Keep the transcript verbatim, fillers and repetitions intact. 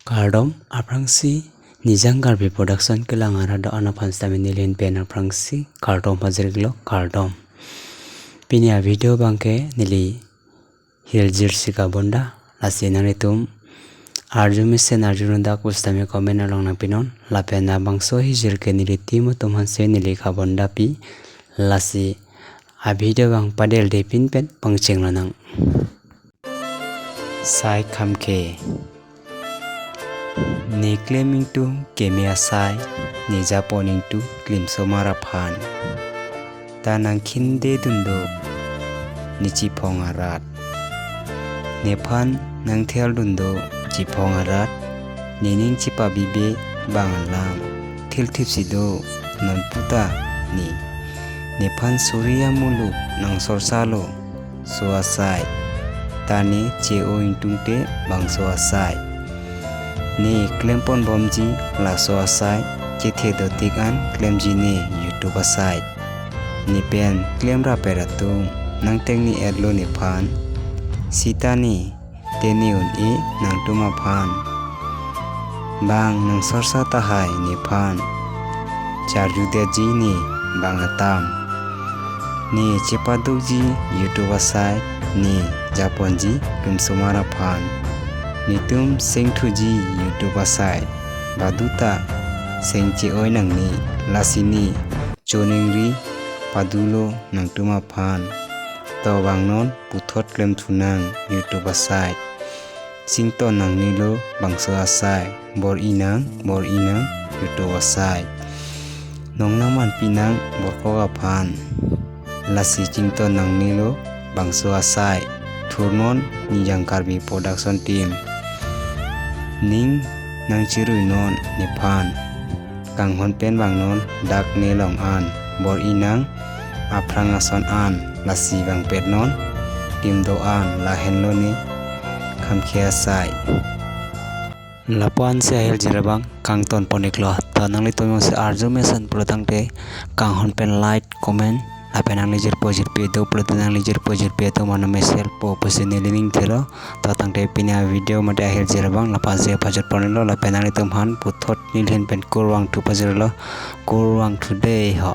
Kardom, aphrangsi Nijang Karbi Production kelang arat do-an aphan sitame neli ahin pen aphrangsi kardom pajirlo, kardom. Pini a-video abangke neli hirjir si kabonda, lasi nanglitum arju mesen arju nangdak pusitame comment along nangpinon, lapen labangso hirjir ke neli team atum aphansi neli kabondapi, lasi a-video abang padeldepin pen pangchenglonang. Sai Khamkhe. Ne klem ingtung keme asai, ne japon ingtung klimsomar aphan. Ta nangkhinde dun do ne chiphong arat. Nephan nangthel dun do chiphong arat. Nening chipabibe bang alam thilthip si do non puta ne. Nephan suri amuluk nangsorsalo so asai. Ta ne che-o ingtungte bangso asai. Ne klempon bomji laso asai, chethe dotik an klemji ne YouTube asai. Ne pen klemrap-et atum nangtengni-etlo nephan. Sita ne te ne un-e nangtum aphan. Bang nangsorsa tahai nephan. Charjudetji ne bang atam. Ne chepadukji YouTube asai, ne japonji klimsomar aphan. Netum sengthuji YouTube asai. Baduta seng che-oi nangne, lasi ne choningri padulo nangtum aphan. To vangnon puthot klemthunang YouTube asai. Chington nangnelo bangso asai. Bor-inang, bor-inang YouTube asai. Nongnang manpinang borkok aphan. Lasi chington nangnelo bangso asai. Thurnon Nijang Karbi Production team. Ning nangchiruinon nephan. Kanghon pen vangnon dak ne along an. Bor-inang aphrang ason an. Lasi vangpetnon team do-an, lahenlo ne Khamkhe asai. Lapu-ansi ahirjir abang kangtonpon-iklo. To nanglitum jongsi arju mesen pulo tangte kanghon pen like, comment, lapen nangli jirpo jirpi do pulote nangli jirpo jirpi atum aphan meselpo pusi neli ningthelo. To tangte pini a-video mate ahirjir abang lapu-ansi pajutponlo, lapen nanglitum aphan puthot neli ahin pen kurvangthu pajirlo, kurvangthu dei ho.